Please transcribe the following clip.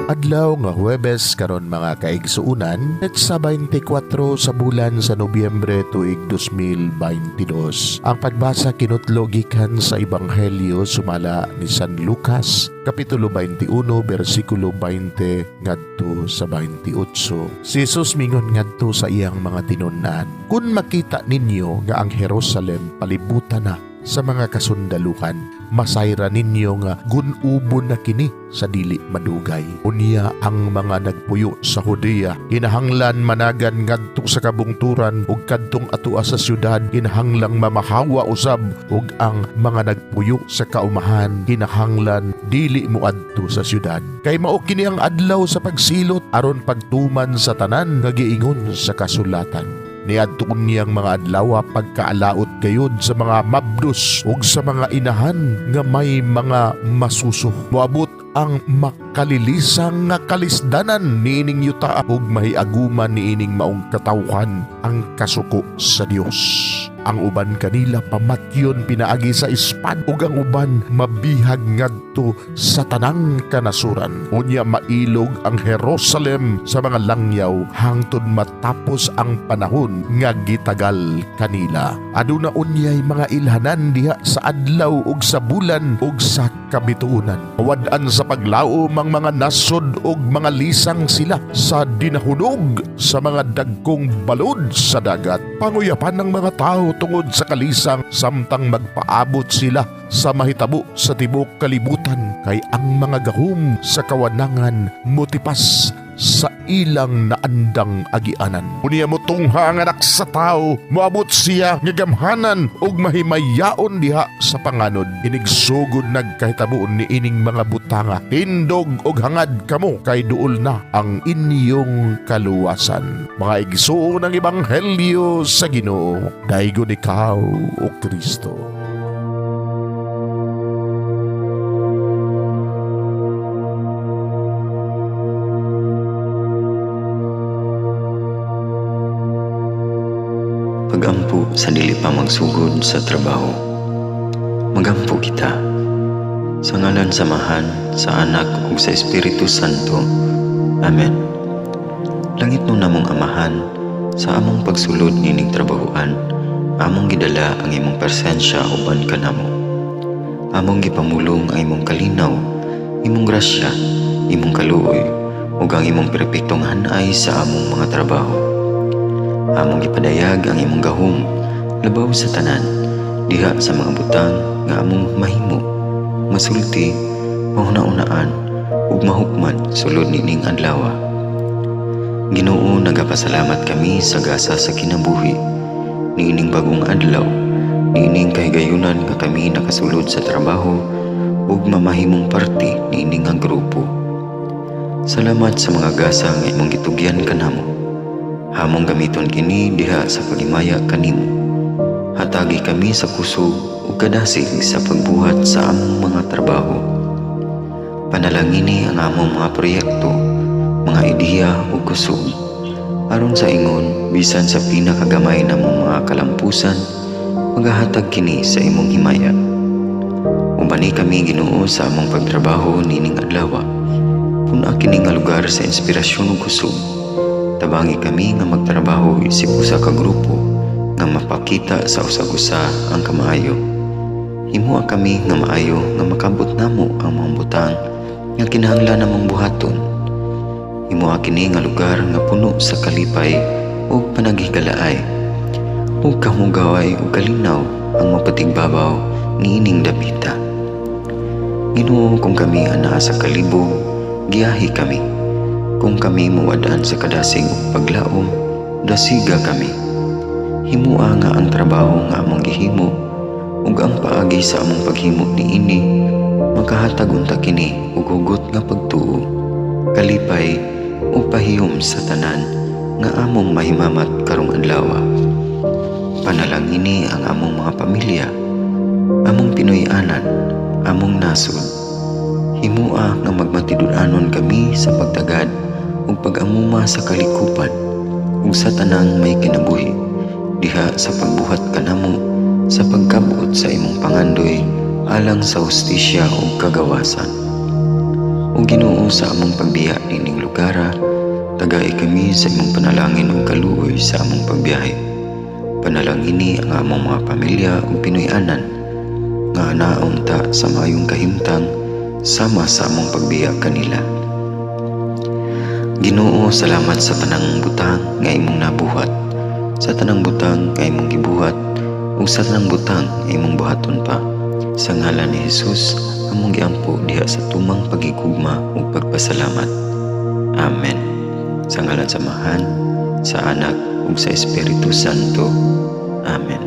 Adlaw nga Huwebes karon, mga kaigsuunan, sa 24 sa bulan sa Nobyembre tuig 2022. Ang pagbasa kinutlo gikan sa Ebanghelyo sumala ni San Lucas, kapitulo 21, bersikulo 20 ngadto sa 28. Si Jesus mingon ngadto sa iyang mga tinun-an, "Kun makita ninyo nga ang Jerusalem palibutan na sa mga kasundaluhan, masayra ninyo nga gun-ubon na kini sa dili madugay. Unya ang mga nagpuyo sa Judea kinahanglan managan ngadto sa kabungturan, ug kadtong atua sa syudad kinahanglang mamahawa usab, ug ang mga nagpuyo sa kaumahan kinahanglan dili moadto sa syudad. Kay mao kini ang adlaw sa pagsilot aron pagtuman sa tanan nga giingon sa kasulatan. Niadto unyang mga adlaw, pagkaalaot gayud sa mga mabdos ug sa mga inahan nga may mga masuso. Moabot ang makalilisang nga kalisdanan niining yuta ug mahiaguman niining maong katawhan ang kasuko sa Dios. Ang uban kanila pamatyon pinaagi sa espada ug ang uban mabihag ngadto sa tanang kanasuran. Unya mailog ang Jerusalem sa mga langyaw hangtod matapos ang panahon nga gitagal kanila. Aduna unyay mga ilhanan diha sa adlaw ug sa bulan ug sa kabituonan. Mawad-an sa paglaom ang mga nasod ug mga lisang sila sa dinahunog sa mga dagkong balod sa dagat. Panguyapan ng mga tao tungod sa kalisang samtang magpaabot sila sa mahitabo sa tibok kalibutan, kay ang mga gahom sa kawanangan motipas sa ilang naandang agianan. Unya motungha ang Anak sa Tao, moabot siya nga gamhanan ug mahimayaon diha sa panganod. Inigsugod nagkahitabo ni ining mga butanga, tindog og hangad kamo kay duol na ang inyong kaluwasan." Mga igsuon ng Ebanghelyo sa Ginoo. Daygon ikaw, O Kristo. Pagampo sa dili pa magsugod sa trabaho. Magampo kita. Sa ngalan sa Amahan, sa Anak ug sa Espiritu Santo. Amen. Langitnon namong Amahan, sa among pagsulod nining trabahoan, among gidala ang imong presensya uban kanamo. Among gipamulong ang imong kalinaw, imong grasya, imong kaluoy, ug ang imong perpektong hanay sa among mga trabaho. Among gipadayag ang imong gahom labaw sa tanan diha sa mga butang nga among mahimo, masulti, mahuna-unaan ug mahukman sulod nining adlaw. Ginoo, nagapasalamat kami sa gasa sa kinabuhi niining bagong adlaw, niining kahigayunan nga kami nakasulod sa trabaho ug mamahimong parte niini nga grupo. Salamat sa mga gasa nga imong gitugyan kanamo. Among gamiton kini diha sa paghimaya kanimo. Hatagi kami sa kusog ug kadasig sa pagbuhat sa among mga trabaho. Panalangini ang among mga proyekto, mga ideya ug kusog. Aron sa ingon, bisan sa pinakagamay namong mga kalampusan, magahatag kini sa imong himaya. Ubani kami, Ginoo, sa among pagtrabaho nining adlaw. Pun-a kini nga lugar sa inspirasyon ug kusog. Tabangi kami nga magtrabaho isip usa ka grupo nga mapakita sa usag-usa ang kamaayo. Himoa kami nga maayo nga makabot namo ang mga butang nga kinahanglan namong buhaton. Himoa kini nga lugar nga puno sa kalipay ug panaghigalaay. Ug kahugaway ug kalinaw ang mapatigbabaw niining dapita. Ginoo, kung kami anaa sa kalibog, giyahi kami. Kung kami mawad-an sa kadasig ug paglaom, dasiga kami. Himoa nga ang trabaho nga among gihimo ug ang paagi sa among paghimo niini makahatag unta kini og hugot nga pagtuo, kalipay ug pahiyom sa tanan nga among mahimamat karong adlaw. Panalangini ang among mga pamilya, among Pinoy-anan, among nasod. Himoa nga magmatinud-anon kami sa pagtagad ug pag-amuma sa kalikupan ug sa tanang may kinabuhi diha sa pagbuhat kanamo sa pagkabot sa imong pangandoy alang sa hustisya ug kagawasan. O Ginoo, Ginoo, sa among pagbiya niining lugara, tagai kami sa imong panalangin ug kaluoy sa among pagbiyahe. Panalangini ang among mga pamilya ug Pinoy-anan nga anaon ta sa maayong kahimtang sama sa among pagbiya kanila. Ginoo, salamat sa tanang butang nga imong nabuhat, sa tanang butang nga imong gibuhat, ug sa tanang butang nga imong buhaton pa. Sa ngalan ni Jesus, among giampo diha sa tumang pagigugma ug pagpasalamat. Amen. Sa ngalan sa Amahan, sa Anak ug sa Espiritu Santo. Amen.